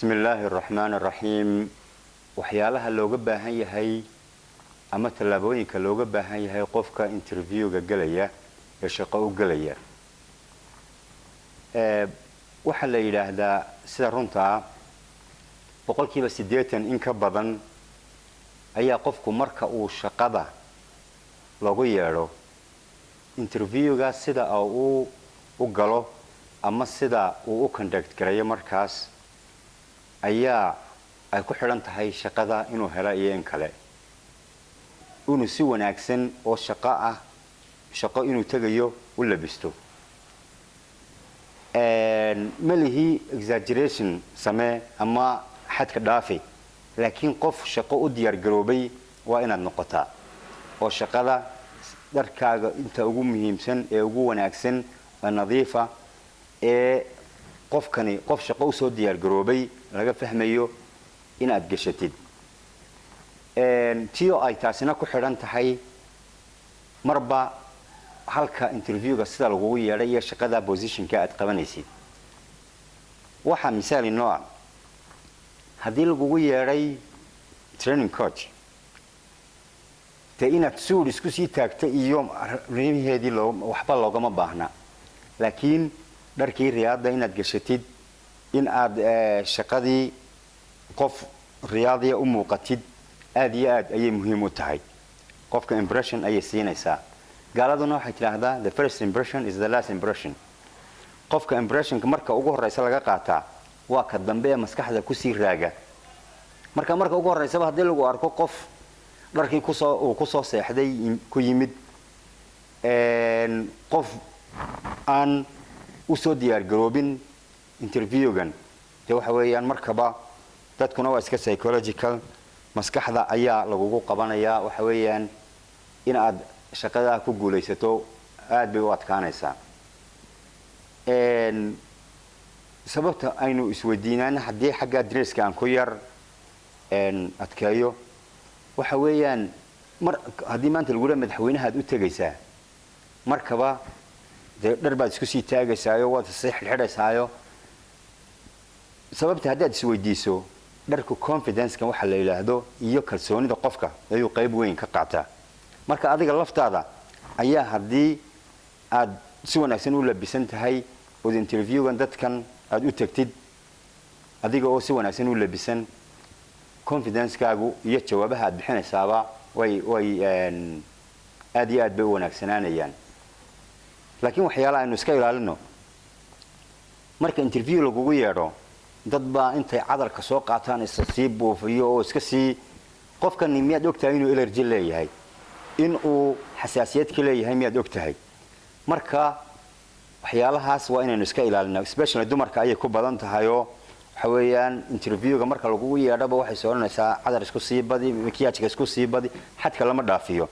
Bismi illaahi araxmaan araxiim. Waxyaalaha looga baahan yahay ama tallaabooyinka looga baahan yahay qofka interviewga gelaya ee shaqo u gelaya, waxaa la yidhaahdaa sida runta ah 80% in ka badan ayaa qofku marka uu shaqada loogu yeedho interviewga sida uu u galo ama sida uu u conduct gareeyo markaas ayaa ay ku xidhan tahay shaqada inuu helo iyo in kale. Inuu si wanaagsan oo shaqo ah, shaqo inuu tegayo, u labisto. Malihi exaggeration samee ama xadka dhaafi, laakiin qof shaqo u diyaar garoobay waa inaad noqotaa oo shaqada dharkaaga inta ugu muhiimsan ee ugu wanaagsan ee nadiifa ee qofkani qof shaqo usoo diyaar garoobay laga fahmayo inaad gashatid. Tio ay taasina ku xidhan tahay marba halka interviewga sida lagugu yeedhay iyo shaqada positionka aad qabanaysid. Waxaa misaal inoo ah, haddii lagugu yeedhay training coach, dee inaad suud isku sii taagta iyo rimaheedii waxba loogama baahna, laakiin dharkii riyaadda inaad gashatid, in aad shaqadii qof riyaadiya u muuqatid, aad iyo aad ayay muhiim u tahay. Qofka impression ayay siinaysaa. Gaaladuna waxay tidhaahdaa, "The first impression is the last impression." Qofka impressionka marka ugu horeysa laga qaataa waa ka dambe ee maskaxda kusii raaga. Marka ugu horeysaba haddii lagu arko qof dharkii kusoo uu kusoo seexday ku yimid, qof aan usoo diyaar garoobin interviewgan, dee waxa weeyaan markaba dadkuna waa iska psychological, maskaxda ayaa lagugu qabanayaa. Waxa weeyaan in aad shaqadaa ku guulaysato aad bay u adkaanaysaa. Sababta aynu isweydiinaan haddii xagga dresska aan ku yar adkeeyo, waxa weeyaan mar haddii maanta lagu leeyahay madaxweynaha aad u tegaysaa, markaba dee dhar baad isku sii taagaysaayo, waad sii xidhxidhaysaayo. Sababta haddaad isweydiiso, dharka confidenceka waxa la yidhaahdo iyo kalsoonida qofka ayuu qayb weyn ka qaataa. Marka adiga laftaada ayaa haddii aad si wanaagsan u labisan tahay ood interviewgan dadkan aad u tegtid adiga oo si wanaagsan u labisan, confidencekaagu iyo jawaabaha aad bixinaysaaba way aad iyo aad bay u wanaagsanaanayaan. Laakiin waxyaalaha aynu iska ilaalino marka interview lagugu yeedho, dad baa intay cadarka soo qaataan isa sii buufiyo oo iska sii. Qofkani miyaad ogtahay inuu allergy leeyahay, in uu xasaasiyad ka leeyahay, miyaad ogtahay? Marka waxyaalahaas waa inaynu iska ilaalina. Especially dumarka ayay ku badan tahayoo waxa weeyaan interviewga marka lagugu yeedhaba waxay soo odhanaysaa cadar isku sii badi, makiyaajka isku sii badi. Xadka lama dhaafiyo.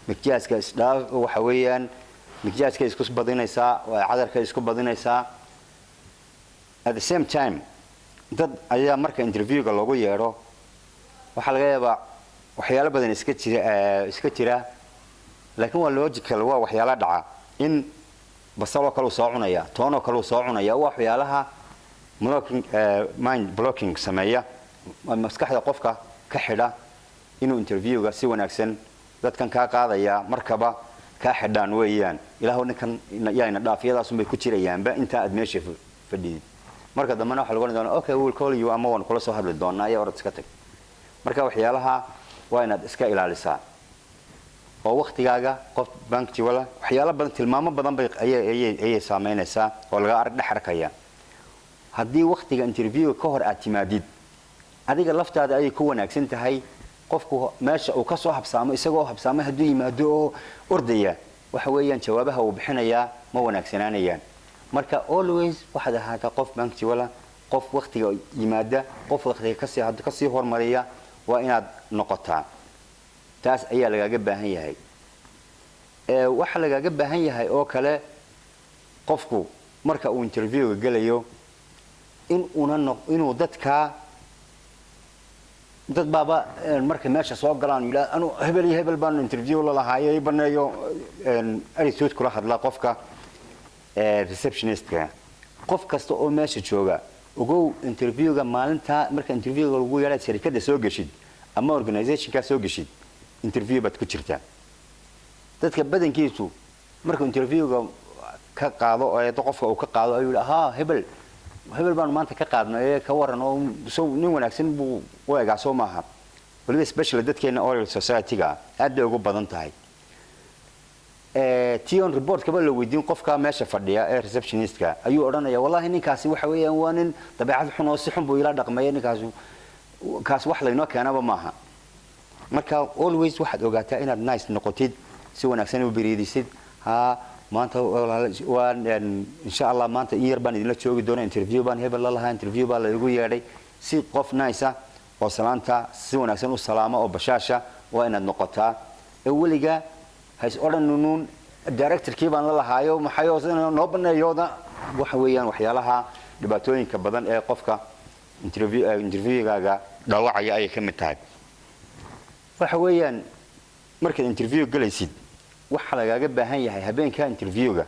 Makiyaajka isdhaaf, waxa weeyaan makiyaajka isku badinaysaa, cadarka isku badinaysaa. At the same time, dad ayaa marka interviewga loogu yeedho waxaa laga yaabaa waxyaalo badan iska jira, laakiin waa logical, waa waxyaalo dhaca in basaloo kale uu soo cunaya, toonoo kale uu soo cunaya. Waa waxyaalaha blocking, mind blocking sameeya, maskaxda qofka ka xidha inuu interviewga si wanaagsan dadkan kaa qaadaya markaba kaa xidhaan weeyaan. Ilaahu ninkan yaayna dhaafiyadaasunbay ku jirayaanba intaa aad meesha fadhidid. Marka dambena waxa lagu oran doonaa, "Okay, we will call you," ama "Waan kula soo hadli doonaa," iyo orod iska tag. Marka waxyaalaha waa inaad iska ilaalisaa oo waktigaaga qof punctual ah. Waxyaalo badan, tilmaamo badan bay ayay saameynaysaa oo laga arag dhex arkaya. Haddii waktiga interviewga ka hor aad timaadid, adiga laftaada ayay ku wanaagsan tahay. Qofku meesha uu kasoo habsaamo, isagoo habsaamay hadduu yimaado oo ordaya, waxa weeyaan jawaabaha uu bixinayaa ma wanaagsanaanayaan. Marka always waxaad ahaataa qof punctual ah, qof waktiga yimaada, qof waktiga kasii hormariya waa inaad noqotaa. Taas ayaa lagaaga baahan yahay. Waxaa lagaaga baahan yahay oo kale, qofku marka uu interviewga gelayo in una inuu dadkaa dad baaba markay meesha soo galaan yidhaa, "Anu hebel iyo hebel baan interview la lahaayay, baneeyo." Attitude kula hadla qofka receptionistka, qof kasta oo meesha jooga. Ogow, interviewga maalintaa marka interviewga lagu yeedhaad sharikadda soo geshid ama organizationkaa soo geshid, interview baad ku jirtaa. Dadka badankiisu markuu interviewga ka qaado oo qofka uu ka qaado ayuu yidhi, "Haa, hebel hebel baanu maanta ka qaadnay ee ka waran oo so nin wanaagsan buu u egaa, soo maaha?" Waliba especially dadkeena oral society-ga aad bay ugu badan tahay. Tion reportkaba la weydiin qofka meesha fadhiya ee receptionistka ayuu odhanaya, "Wallahi ninkaasi waxa weeyaan waa nin dabeecad xun oo si xun buu ila dhaqmaya, ninkaasi kaas wax laynoo keenaba maaha." Marka always waxaad ogaataa inaad nice noqotid, si wanaagsan u beriidisid. "Ha, maanta waan insha Allah maanta in yar baan idinla joogi doona, interview baan hebel la lahaa, interview baa la igu yeedhay." Si qof nice ah oo salaanta si wanaagsan u salaama oo bashaasha waa inaad noqotaa. Ee weliga hays odhan nuun directorkii baan la lahaayo maxayo noo baneeyooda. Waxa weeyaan waxyaalaha dhibaatooyinka badan ee qofka interviewgaaga dhaawacaya ayay ka mid tahay. Waxa weeyaan markaad interview galaysid, waxaa lagaaga baahan yahay habeenka interviewga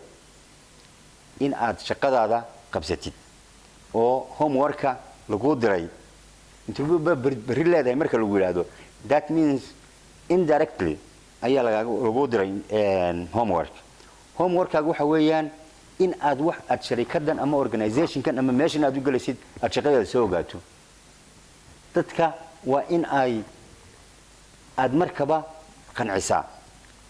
in aad shaqadaada qabsatid oo homeworka laguu diray. Interview ba berri leedahay marka lagu yidhaahdo, that means indirectly ayaa laguu diray homework. Homeworkaaga waxa weeyaan in aad wax aad sharikadan ama organizationkan ama meeshan aad u gelaysid aad shaqadeeda soo ogaato. Dadka waa in ay aad markaba qancisaa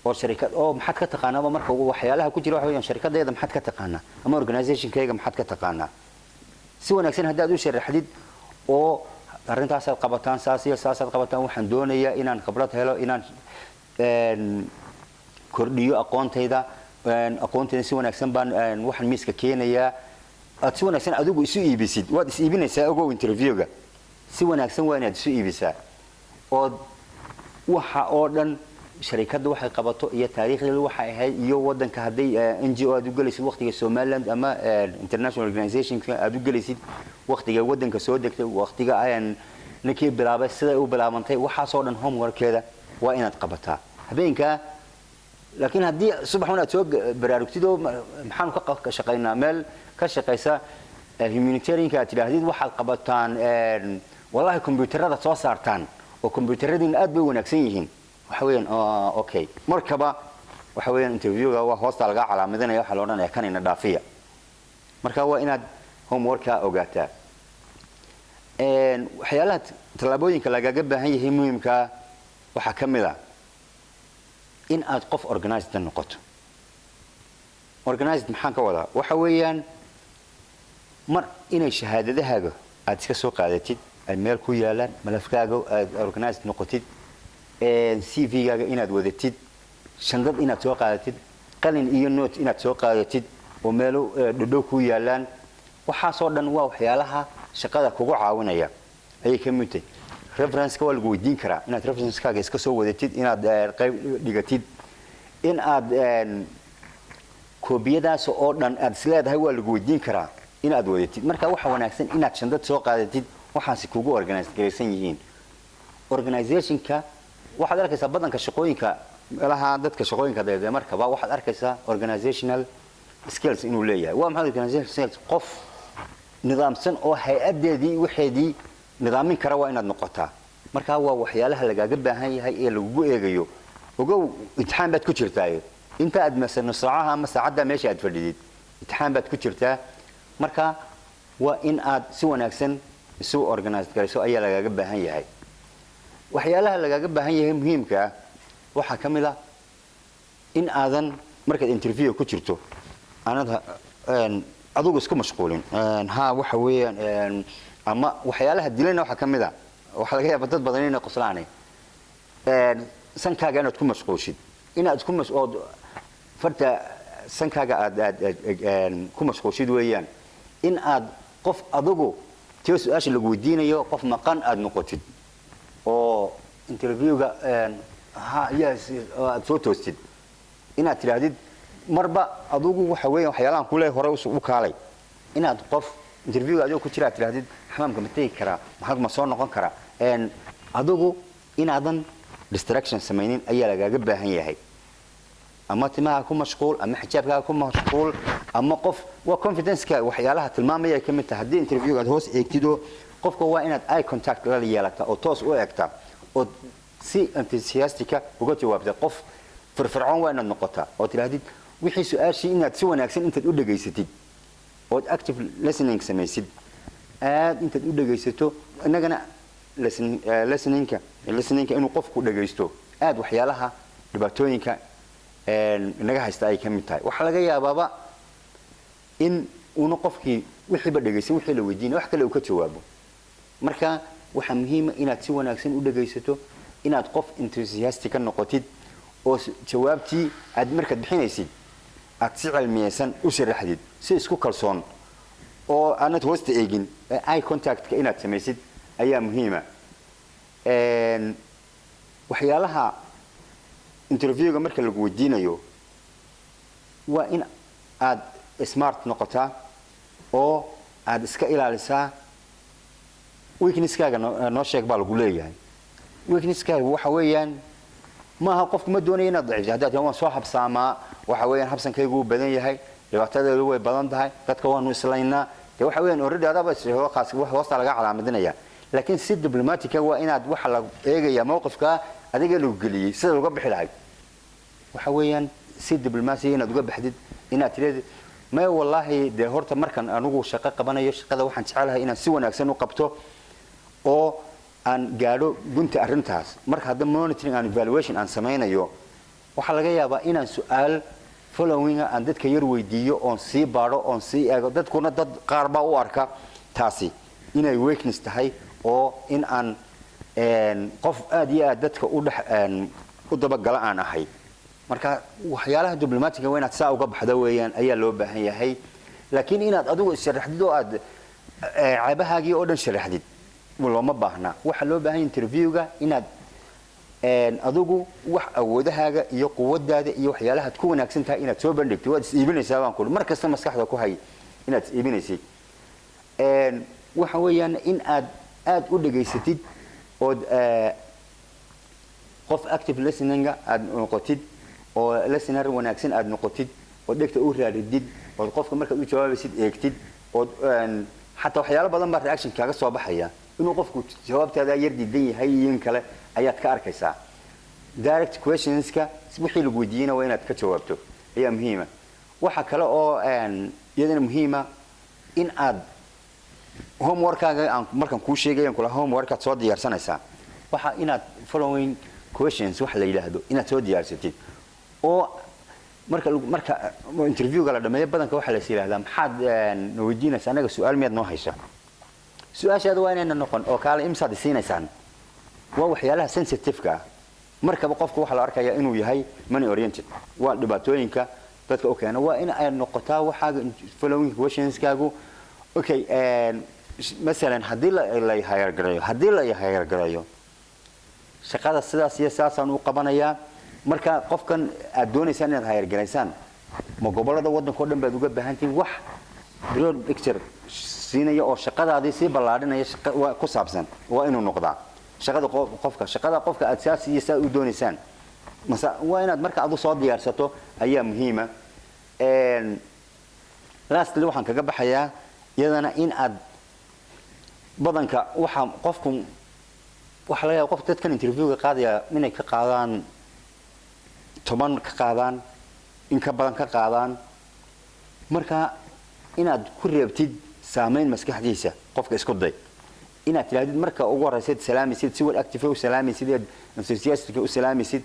oo sharikad oo maxaad ka taqaanaaba. Marka waxyaalaha ku jira waxa weeyaan sharikadeeda maxaad ka taqaanaa ama organizationkayga maxaad ka taqaanaa. Si wanaagsan haddaad u sharaxdid oo arrintaasaad qabataan, saas iyo saasaad qabataan, waxaan doonayaa inaan khibrad helo, inaan kordhiyo aqoontayda, aqoontayda si wanaagsan baan waxaan miiska keenayaa, aad si wanaagsan adigu isu iibisid, waad is iibinaysaa. Ogow, interviewga si wanaagsan waa inaad isu iibisaa ood waxa oo dhan sharikadda waxay qabato iyo taariikhdeedu waxay ahayd iyo wadanka hadday NGO aad u gelaysid waqtiga Somaliland ama international organizationka aad u gelaysid, waqtiga wadanka soo degtay, waqtiga ninkii bilaabay, siday u bilaabantay, waxaasoo dhan homeworkeeda waa inaad qabataa habeenkaa. Laakiin haddii subax aad soo baraarugtid oo maxaanu ka shaqaynaa, meel ka shaqaysa humanitarianka aad tidhaahdid, waxaad qabataan wallahi computerada soo saartaan oo computeradiina aad bay wanaagsan yihiin, waxa weeyaan okay, markaba waxa weeyaan interviewga waa hoosta laga calaamadinaya, waxaa la odhanaya kanina dhaafiya. Marka waa inaad homeworka ogaataa. Waxyaalaha tallaabooyinka lagaga baahan yahay muhiimkaa waxaa ka mid a in aad qof organized noqoto. Organized maxaan ka wadaa? Waxa weeyaan mar inay shahaadadahaaga aad iska soo qaadatid, ay meel ku yaalaan, malafkaaga aad organized noqotid, CV-gaaga inaad wadatid, shandad inaad soo qaadatid, qalin iyo note inaad soo qaadatid oo meelo dhadhow ku yaalaan. Waxaasoo dhan waa waxyaalaha shaqada kugu caawinaya ayay ka mid tahay. Referenceka waa lagu weydiin karaa, inaad referencekaaga iska soo wadatid, inaad qayb dhigatid, in aad koobiyadaas oo dhan aad isleedahay waa lagu weydiin karaa inaad wadatid. Marka waxa wanaagsan inaad shandad soo qaadatid, waxaasi kugu organize garaysan yihiin. Organizationka waxaad arkaysaa badanka shaqooyinka meelaha dadka shaqooyinka deedee markaba waxaad arkaysaa organizational skills inuu leeyahay. Waa maxay organizational skills? Qof nidaamsan oo hay-adeedii waxeedii nidaamin kara waa inaad noqotaa. Marka waa waxyaalaha lagaaga baahan yahay ee lagugu eegayo. Ogow, imtixaan baad ku jirtaa inta aad masano saacaha ama saacadda meesha aad fadhidid, imtixaan baad ku jirtaa. Marka waa in aad si wanaagsan isu organize garayso ayaa lagaaga baahan yahay. Waxyaalaha lagaaga baahan yahay muhiimka ah waxaa ka mid ah in aadan markaad interview ku jirto aanad adigu isku mashquulin. Ha, waxa weeyaan ama waxyaalaha dilayna waxaa ka mid a, waxaa laga yaaba dad badan inay qoslaanay, sankaaga inaad ku mashquushid, inaad ku ood farta sankaaga aad aad ku mashquushid weeyaan, in aad qof adigu tio su-aasha lagu weydiinayo qof maqan aad noqotid oo interviewga ha yes aad soo toostid, inaad tidhaahdid marba adigu waxa weeyaan waxyaalahan kule hore u kaalay, inaad qof interviewga adigoo ku jira aad tidhahdid xamaamka ma tegi karaa, maxaa ma soo noqon karaa, adigu inaadan distraction samaynin ayaa lagaaga baahan yahay. Ama timaha ku mashquul, ama xijaabkaaga ku mashquul, ama qof waa confidence-ka waxyaalaha tilmaamaya ay ka mid tahay. Haddii interview aad hoos eegtido qofka, waa inaad eye contact la yeelata oo toos u eegta oo si enthusiastic ah uga jawaabta. Qof firfircoon waa inaad noqotaa oo tidhaahdid wixii su-aashii inaad si wanaagsan intaad u dhegaysatid ood active listening samaysid, aad intaad u dhegaysato. Innagana listeningka inuu qofku dhegaysto aad waxyaalaha dhibaatooyinka inaga haysta ay ka mid tahay. Waxaa laga yaabaaba in uuna qofkii wixiiba dhegaysan, wixii la weydiinay wax kale uu ka jawaabo. Marka waxaa muhiima inaad si wanaagsan u dhegaysato, inaad qof enthusiastic ka noqotid oo jawaabtii aad markaad bixinaysid aad si cilmiyeysan u sharaxdid, si isku kalsoon oo aanad hoosta eegin. Eye contactka inaad samaysid ayaa muhiima. Waxyaalaha interviewga marka lagu weydiinayo waa in aad smart noqotaa oo aad iska ilaalisaa. Weaknesskaaga noo sheeg baa lagu leeyahay. Weaknesskaaga waxa weeyaan, maaha qofku ma doonayo inaad daciifto. Haddaad tiraa waan soo habsaamaa, waxa weeyaan habsankaygu wuu badan yahay, dhibaatadeedu way badan tahay, dadka waanu islaynaa, dee waxa weeyaan already adaaba kaas hoosta laga calaamadinaya. Laakiin si diplomatic ah waa inaad waxa la eegaya mowqifka adiga lagu geliyey sida uga bixi lahayd. Waxa weeyaan si diblomaasiya inaad uga baxdid, inaad tidhahdo maya, wallaahi dee horta markan anigu shaqo qabanayo, shaqada waxaan jecelahay inaan si wanaagsan u qabto oo aan gaadho gunta arrintaas. Marka hadda monitoring and evaluation aan samaynayo, waxaa laga yaabaa inaan su-aal followinga aan dadka yar weydiiyo oon sii baadho oon sii eego. Dadkuna dad qaar baa u arka taasi inay weakness tahay oo in aan qof aad iyo aad dadka u dhex u dabagala aan ahay. Marka waxyaalaha diblomaatiga waa inaad saa uga baxda weeyaan ayaa loo baahan yahay. Laakiin inaad adigu sharaxdid oo aad ceebahaagii oo dhan sharaxdid looma baahna. Waxaa loo baahan yahay interviewga inaad adigu wax awoodahaaga iyo quwadaada iyo waxyaalahaad ku wanaagsan tahay inaad soo bandhigtid. Waad is iibinaysaa baan kuli. Mar kasta maskaxda ku hay inaad is iibinaysid. Waxa weeyaan in aad aad u dhegaysatid ood qof active listeninga aad noqotid oo listener wanaagsan aad noqotid oo dhegta u raaridid ood qofka markaad u jawaabaysid eegtid ood xataa waxyaalo badan baa reaction kaaga soo baxaya. Inuu qofku jawaabtaada yar diidan yahay iyo in kale ayaad ka arkaysaa. Direct questionska wixii lagu weydiiyeyna waa inaad ka jawaabto ayaa muhiima. Waxa kale oo iyadana muhiima in aad homeworkaaga aan markaan kuu sheegay kula homeworkaad soo diyaarsanaysaa, waxa inaad following questions wax la yidhaahdo inaad soo diyaarsatid oo marka interviewga la dhameeyo badanka waxaa la yidhahdaa, "Maxaad na weydiinaysaa anaga? Su-aal miyaad noo haysa?" Su-aashaada waa inayna noqon oo kaale imsaad isiinaysaan. Waa waxyaalaha sensitive-ka ah. Markaba qofka waxaa la arkayaa inuu yahay money oriented. Waa dhibaatooyinka dadka u keena. Waa in ay noqotaa waxaaga following questionskaagu, okay, masalan haddii la hire gareeyo, haddii la hire gareeyo, shaqada sidaas iyo saasaan u qabanayaa. Marka qofkan aad doonaysaan inaad hire garaysaan, ma gobolada waddanka o dhan baad uga baahan tihiin? Wax broad picture siinaya oo shaqadaadii sii ballaadhinaya waa ku saabsan waa inuu noqdaa shaqada qofka, shaqada qofka aad saas iyo saa u doonaysaan. Mase waa inaad marka adu soo diyaarsato ayaa muhiima. Lastly, waxaan kaga baxayaa iyadana in aad badanka waxa qofku waxaa laga yaaba qof dadkan interviewga qaadaya inay ka qaadaan 10, ka qaadaan in ka badan ka qaadaan. Marka inaad ku reebtid saameyn maskaxdiisa qofka isku day. Inaad tidhahdid marka ugu horeysid salaamaysid, si wal active u salaamaysid, enthusiastic u salaamaysid,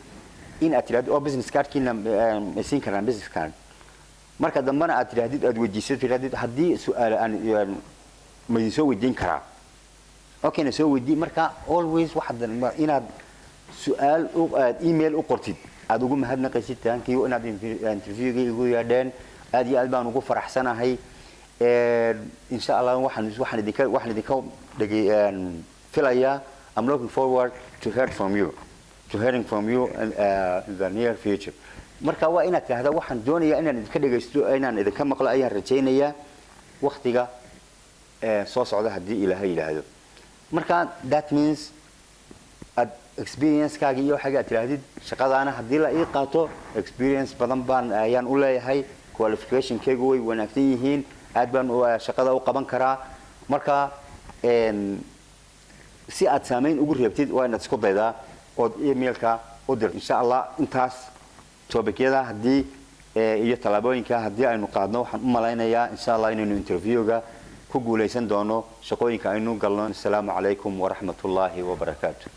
in aad tidhahdid oo business cardkiina ma siin karaan business card. Marka dambena aad tidhahdid, aad weydiiso, tidhahdid haddii su-aal aan ma idin soo weydiin karaa? Okay, na soo weydii. Marka always waxaad inaad su-aal aad email u qortid aad ugu mahadnaqaysid, "Thank you inaad interviewga igu yeedheen, aad iyo aad baan ugu faraxsanahay. Insha Allah waxaan idinka dhegay filayaa, I'm looking forward to hearing from you in the near future." Marka waa inaad tidhahdaa waxaan doonayaa inaan idinka dhegaysto, inaan idinka maqlo ayaan rajaynayaa waktiga soo socda haddii Ilaahay yidhaahdo. Marka that means Aad experience-kaaga iyo waxaaga aad tidhaahdid, shaqadaana haddii la ii qaato, experience badan baan ayaan u leeyahay, qualification-kaygu way wanaagsan yihiin, aad baan shaqada u qaban karaa. Marka si aad saamayn ugu reebtid, waa inaad isku daydaa ood emailka u dir, insha Allah. Intaas topic-yada haddii iyo tallaabooyinka haddii aynu qaadno, waxaan u malaynayaa, insha Allah, inaynu interviewga ku guulaysan doono shaqooyinka aynu galno. Asalaamu calaykum waraxmat ullaahi wabarakaatu.